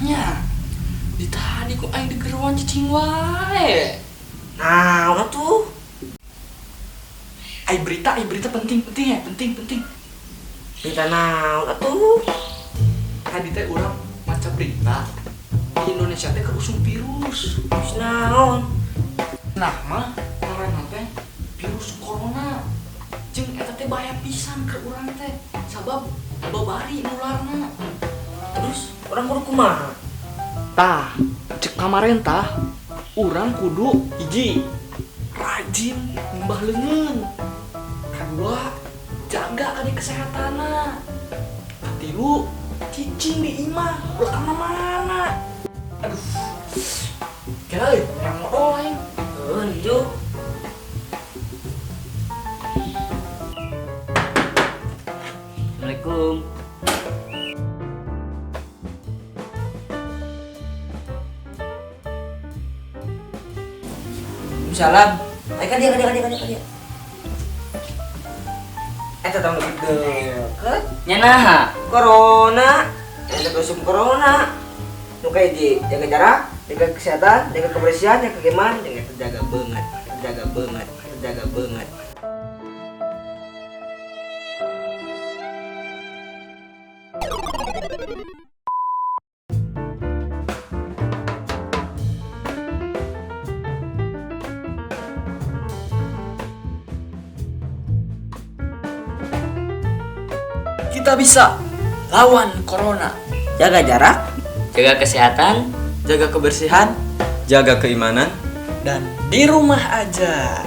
Nya. Di tadi ku aing digeroan cicing wae. Naon atuh? Ai berita penting penting ya, penting penting. Berita naon atuh? Tadi teh urang maca berita di Indonesia teh keusum virus. Terus naon? Nah mah corona teh virus corona. Jeung eta teh bahaya pisan ke urang teh. Sabab babari nularna. Terus urang kudu kumaha? Tah, cek kamarentah urang kudu hiji rajin ngumbah leungeun. Kadua, jaga kali kesehatanna. Katilu, cicing di imah, ulah ka mana-mana. Aduh. Kira euy, urang modol aing. Heuh, lucu. Assalamualaikum. Salam. Ayo kan dia, kan dia, kan dia, kan dia, kan dia. Eta tong deket. Nya naha? Corona. Eta usum corona. Nu kahiji, jaga jarak, jaga kesehatan, jaga kebersihan, jaga keimanan, jaga banget, jaga banget, jaga banget. Kita bisa lawan corona. Jaga jarak, Jaga kesehatan, Jaga kebersihan Jaga keimanan dan di rumah aja.